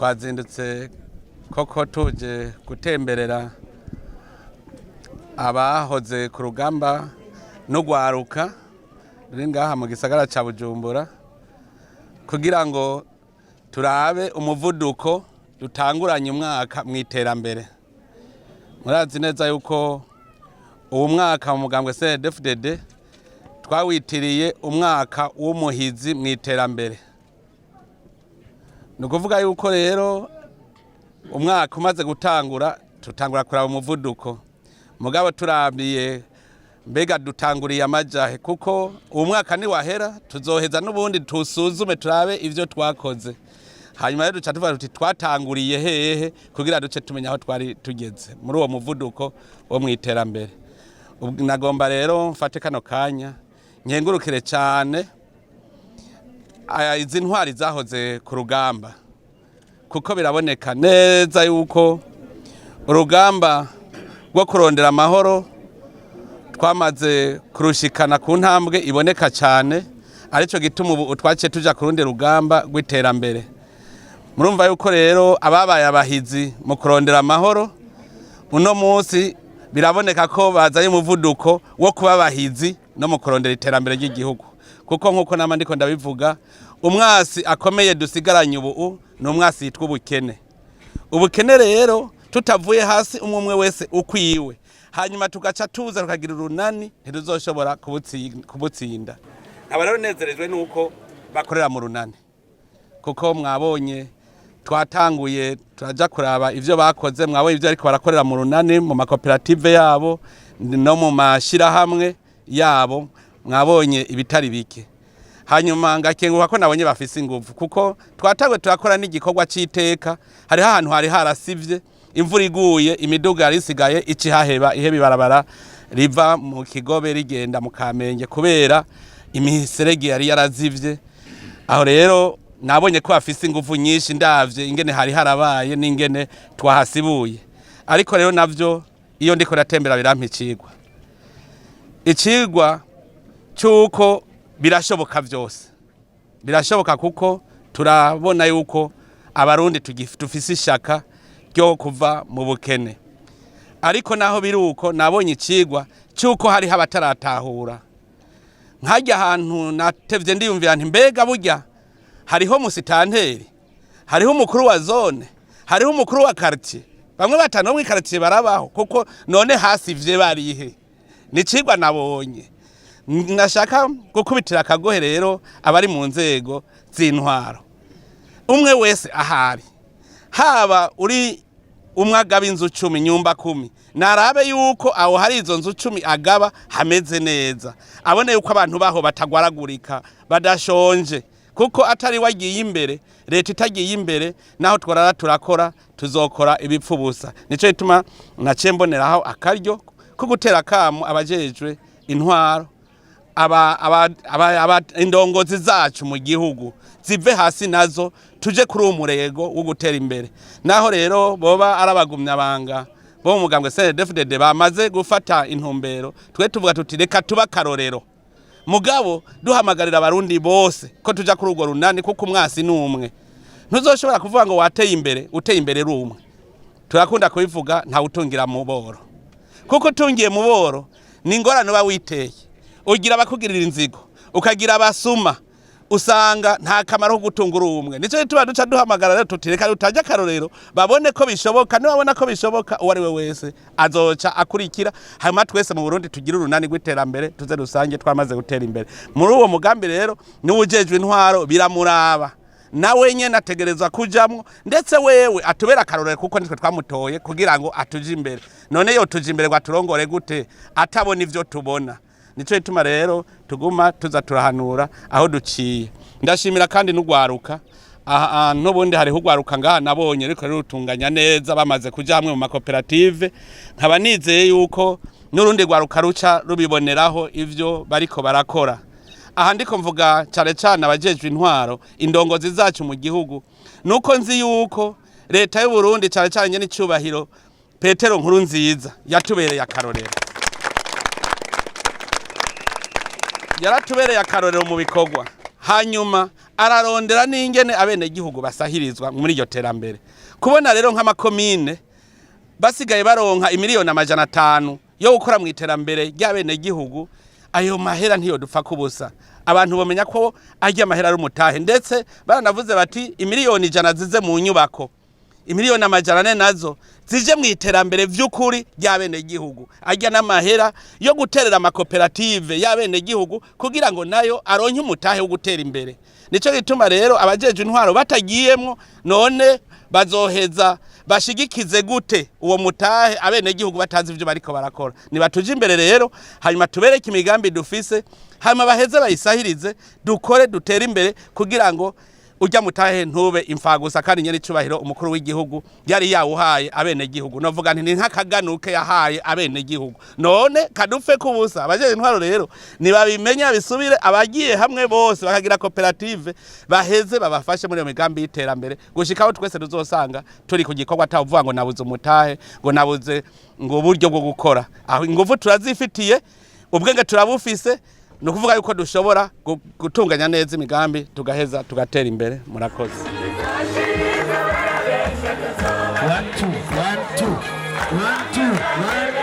Twazindutse koko tuje gutemberera abahoze ku rugamba n'urwaruka ruri ngaha mu gisagara ca Bujumbura kugira ngo turabe umuvuduko dutanguranye umwaka mu iterambere. Murazi neza yuko uwu mwaka mu mugambwe CNDD-FDD twawitiriye umwaka w'umuhizi mu iterambere. Ni ukuvuga yuko rero umwaka umaze gutangura, tutangura kuraba umuvuduko. Mugabo turabiye, mbega dutanguriye amajahe? Kuko uwo mwaka niwahera, tuzoheza n'ubundi tusuzume, turabe ivyo twakoze. Hanyuma rero duca tuvuga tuti: "Twatanguriye hehe?" kugira duce tumenya aho twari tugeze muri uwo muvuduko wo mu iterambere. Nagomba rero mfate kano kanya nkengurukire cyane aya izi ntwari zahoze ku rugamba, kuko biraboneka neza yuko urugamba rwo kurondera amahoro twamaze kurushikana ku ntambwe iboneka cyane, aricyo gituma ubu twaciye tuja ku rundi rugamba rw'iterambere. Murumva yuko rero ababaye abahizi mu kurondera amahoro, uno munsi biraboneka ko bazanye umuvuduko wo kuba abahizi no mu kurondera iterambere ry'igihugu, kuko nk'uko nama ndiko ndabivuga, umwasi akomeye dusigaranye ubu ni umwasi yitwa ubukene. Ubukene rero, tutavuye hasi, umwe umwe wese ukwiwe, hanyuma tugaca tuza tukagira urunani, ntituzoshobora kubutsinda. Nkaba rero nezerejwe nuko bakorera mu runani, kuko mwabonye twatanguye turaja kuraba ivyo bakoze. Mwabonye ivyo ariko barakorera mu runani, mu makoperative yabo no mu mashirahamwe yabo, mwabonye ibitari bike. Hanyuma ngakenguruka ko nabonye bafise inguvu, kuko twatanguye turakora n'igikorwa c'iteka. Hariho ahantu hari harasivye, imvura iguye imiduga yari isigaye ica ihaheba, iheba ibarabara riva mu Kigobe rigenda mu Kamenge, kubera imiserege yari yarazivye. Aho rero nabonye ko bafise inguvu nyinshi, ndavye ingene hari harabaye n'ingene twahasibuye. Ariko rero navyo, iyo ndiko natembera, birampa icigwa c'uko birashoboka, vyose birashoboka, kuko turabona yuko Abarundi dufise ishaka ryo kuva mu bukene. Ariko naho biri uko, nabonye icigwa c'uko hariho abataratahura. Nkajya ahantu natevye ndiyumvira nti: "Mbega burya hariho musitanteri, hariho umukuru wa zone, hariho umukuru wa quartier, bamwe batanu bo muri quartier barabaho kuko none hasivye barihe?" Ni icigwa nabonye nashaka gukubitira akagohe rero abari mu nzego z'intwaro, umwe wese ahari, haba uri umwe agaba inzu 10, nyumba kumi, narabe yuko aho hari izo nzu 10 agaba hameze neza, abone yuko abantu baho batagwaragurika, badashonje, kuko atari wagiye imbere, leta itagiye imbere, naho twarara turakora, tuzokora ibipfu busa. Nico gituma naciye mboneraho akaryo ko gutera akamu abajejwe intwaro, aba indongozi zacu mu gihugu, zive hasi nazo tuje kuri uwo murego wo gutera imbere. Naho rero boba arabagumya banga bo mu mugambwe CNDD-FDD bamaze gufata intumbero, twe tuvuga tuti: "Reka tuba akarorero." Mugabo duhamagarira Abarundi bose ko tuja kuri urwo runani, kuko umwasi ni umwe. Ntuzoshobora kuvuga ngo wateye imbere, uteye imbere uri umwe. Turakunda kubivuga, ntawe utungira mu boro, kuko utungiye mu boro ni ingorane uba witeye. Ugira abakugirira inzigo, ukagira abasuma, usanga nta kamaro ko gutunga uri umwe. Nicyo gituma duca duhamagara rero tuti: "Reka tutange akarorero, babone ko bishoboka." Nibabona ko bishoboka, uwo ari we wese azoca akurikira, hanyuma twese mu Burundi tugire urunani rw'iterambere, tuze rusange twamaze gutera imbere. Muri uwo mugambi rero, niwe ujejwe intwaro biramuraba, nawe nyene ategerezwa kujamwo, ndetse wewe atubera akarorero, kuko nitwe twamutoye kugira ngo atuje imbere. None yo tuje imbere ngo aturongore gute atabona ivyo tubona? Nico gituma rero tuguma tuza turahanura aho duciye. Ndashimira kandi n'ugwaruka aha. N'ubundi hariho ugwaruka ngaha nabonye ariko rutunganya neza, bamaze kuja hamwe mu makoperative. Nkaba nizeye yuko n'urundi rwaruka ruca rubiboneraho ivyo bariko barakora. Aha ndiko mvuga cane cane abajejwe intwaro, indongozi zacu mu gihugu, nuko nzi yuko leta y'u Burundi, cane cane nyene icubahiro Petero Nkuru Nziza, yatubereye akarorero, yaratubereye akarorero mu bikorwa. Hanyuma Ararondera n'ingene abenegihugu basahirizwa muri iryo terambere. Kubona rero nk'amakomine basigaye baronka imiliyoni 500 yo gukora mu iterambere ry'abenegihugu, ayo mahera ntiyo dupfa kubusa. Abantu bamenya ko arya amahera ari umutahe. Ndetse baranavuze bati imiliyoni 100 zize mu nyubako, imiliyoni 400 nazo zije mu iterambere vy'ukuri ry'abenegihugu. Arya n'amahera yo guterera amakoperative y'abenegihugu kugira ngo nayo aronke umutahe wo gutera imbere. Nico gituma rero abajeje intwaro batagiyemwo, none bazoheza bashigikize gute uwo mutahe abenegihugu batazi ivyo bariko barakora? Nibatuje imbere rero, hanyuma tubereke imigambi dufise, hanyuma baheze bayisahirize, dukore dutere imbere kugira ngo ujya mutahe ntube imfagusa. Kandi nyene icubahiro umukuru w'igihugu yari yawuhaye abenegihugu, novuga nti ni nk'akaganuke yahaye abenegihugu, none kadupfe kubusa? Abajeje intwaro rero nibabimenya bisubire, abagiye hamwe bose bakagira koperative baheze babafashe muri iyo migambi y'iterambere gushikaho twese tuzosanga turi ku gikorwa, atawuvuga ngo nabuze umutahe, ngo nabuze ngo uburyo bwo gukora. Aho ingufu turazifitiye, ubwenge turabufise, ni ukuvuga yuko dushobora gutunganya neza imigambi tugaheza tugatera imbere. Murakoze. One, two, one, two, one, two, one.